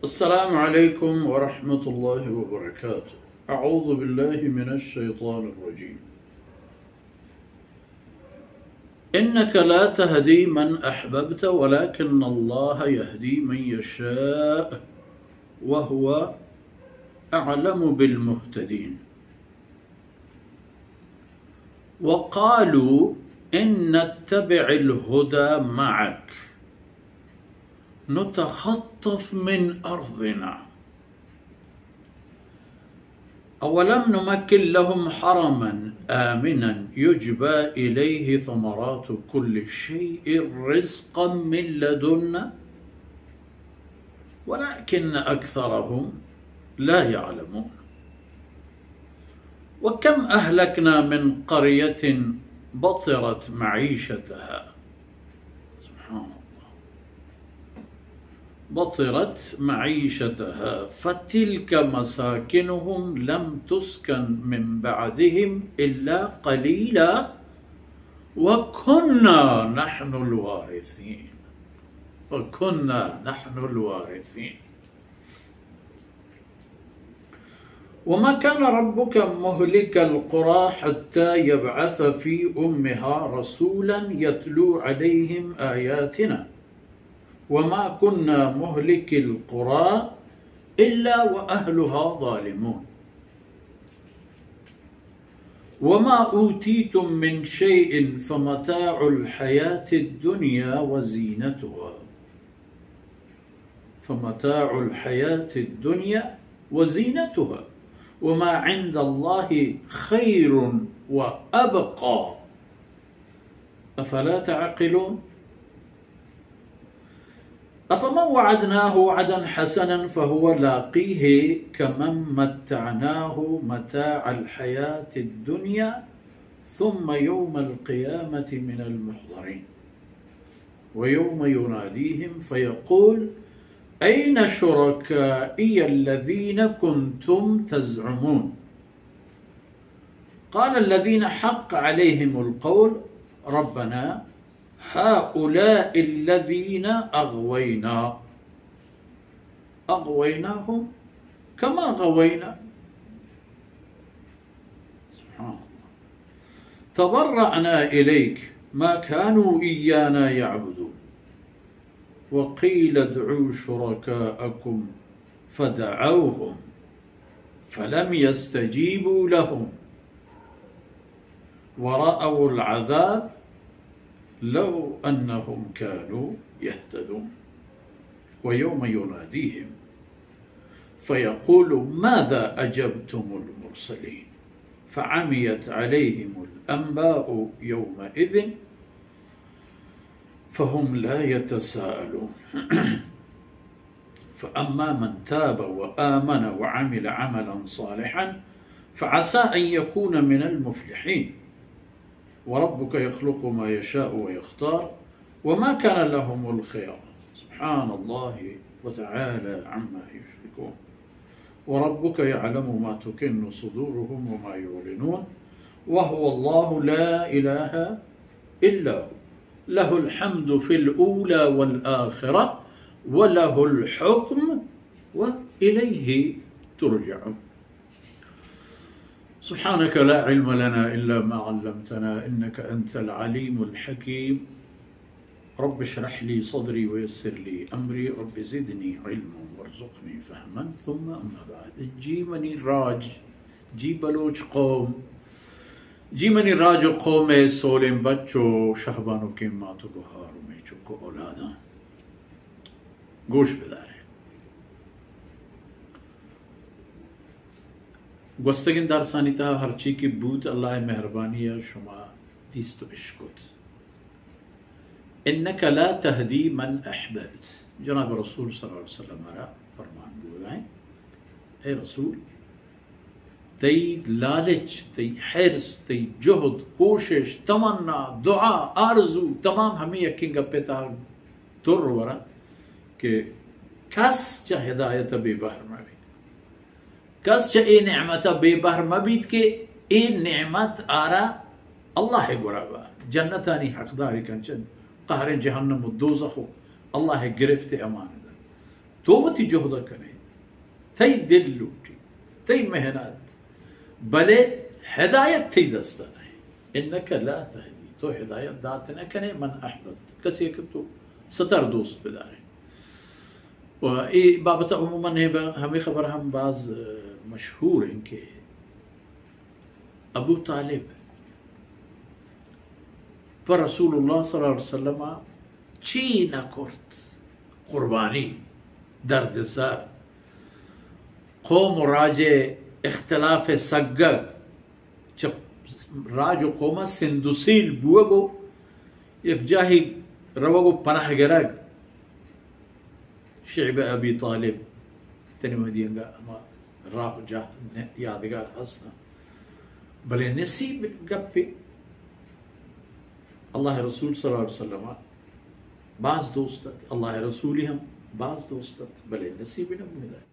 السلام عليكم ورحمة الله وبركاته. أعوذ بالله من الشيطان الرجيم. إنك لا تهدي من أحببت ولكن الله يهدي من يشاء وهو أعلم بالمهتدين. وقالوا إن نتبع الهدى معك نتخطف من أرضنا أولم نمكن لهم حرما آمنا يجبى إليه ثمرات كل شيء رزقا من لدنا ولكن أكثرهم لا يعلمون. وكم أهلكنا من قرية بطرت معيشتها، سبحان الله، بطرت معيشتها فتلك مساكنهم لم تسكن من بعدهم إلا قليلا وكنا نحن الوارثين. وكنا نحن الوارثين. وما كان ربك مهلك القرى حتى يبعث في أمها رسولا يتلو عليهم آياتنا وما كنا مهلك القرى إلا وأهلها ظالمون. وما أوتيتم من شيء فمتاع الحياة الدنيا وزينتها فمتاع الحياة الدنيا وزينتها وما عند الله خير وأبقى أفلا تعقلون؟ أفمن وعدناه وعدا حسنا فهو لاقيه كمن متعناه متاع الحياة الدنيا ثم يوم القيامة من المحضرين. ويوم يناديهم فيقول أين شركائي الذين كنتم تزعمون؟ قال الذين حق عليهم القول ربنا هؤلاء الذين أغوينا أغويناهم كما غوينا. سبحان الله. تبرأنا إليك ما كانوا إيانا يعبدون. وقيل ادعوا شركاءكم فدعوهم فلم يستجيبوا لهم ورأوا العذاب لو أنهم كانوا يهتدون. ويوم يناديهم فيقول ماذا أجبتم المرسلين فعميت عليهم الأنباء يومئذ فهم لا يتساءلون. فأما من تاب وآمن وعمل عملا صالحا فعسى أن يكون من المفلحين. وربك يخلق ما يشاء ويختار وما كان لهم الخيرة. سبحان الله وتعالى عما يشركون. وربك يعلم ما تكن صدورهم وما يعلنون. وهو الله لا إله إلا هو. له الحمد في الأولى والآخرة وله الحكم وإليه ترجعون. سبحانك لا علم لنا إلا ما علمتنا إنك أنت العليم الحكيم. رب اشرح لي صدري ويسر لي أمري. رب زدني علما وارزقني فهما. ثم أما بعد. جی منی راج، جی بلوچ قوم، جی منی راج و قوم ءِ سولیں بچ و شہبانکیں مات و گہار و مئے چک و اولاداں، گوش بدارے۔ گوستگیں درسانی تہا ہرچی کہ بوت، اللہ ءِ مہربانی ءَ شما دیست و اشکت۔ انک لا تہدی من احببت، جناب رسول صلی اللہ علیہ وسلم ءَ را فرمان بوگا ایں، اے رسول، تئی لالچ، تئی حرص، تئی جہد، کوشش، تمنا، دعا، آرزو، تمام ہمے یکیں گپے تہا تر ورا کہ کس چہ ہدایت ءَ بے بہر مہ بیت۔ کس چہ اے نعمت ءَ بے بہر مہ بیت کہ اے نعمت آرا اللہ ءِ گورا با، جنتانی حقدار کن، چہ قہریں جہنم و دوزخ و اللہ ءِ گرفت ءَ امان دنت۔ تو وتی جہد ءَ کن ئے، تئی دل لوٹی، تئی محنت، بلے ہدایت تئی دست ءَ نہ انت۔ انک لا تہدی، تو ہدایت دات نہ کن ئے، من احببت، کسے کہ تو ستر دوست بدار ئے۔ و اے بابت ءَ عموماً ہمے خبر ہم باز مشہور انت کہ ابو طالب پہ رسول اللہ صلی اللہ علیہ وسلم ءَ چی نہ کرت، قربانی، درد سر، قوم و راج ءِ اختلاف ءِ سگگ، چہ راج و قوم ءَ سند و سیل بوگ و یک جاہے روگ و پناہ گرگ۔ شعب ابی طالب، تنی مدی انگا ہما راہ و جاہ یادگار ہست انت۔ بلے نصیب گپے، اللہ رسول صلی اللہ علیہ وسلم ءَ باز دوست ات، اللہ رسولی ہم باز دوست ات، بلے نصیب نہ بوت۔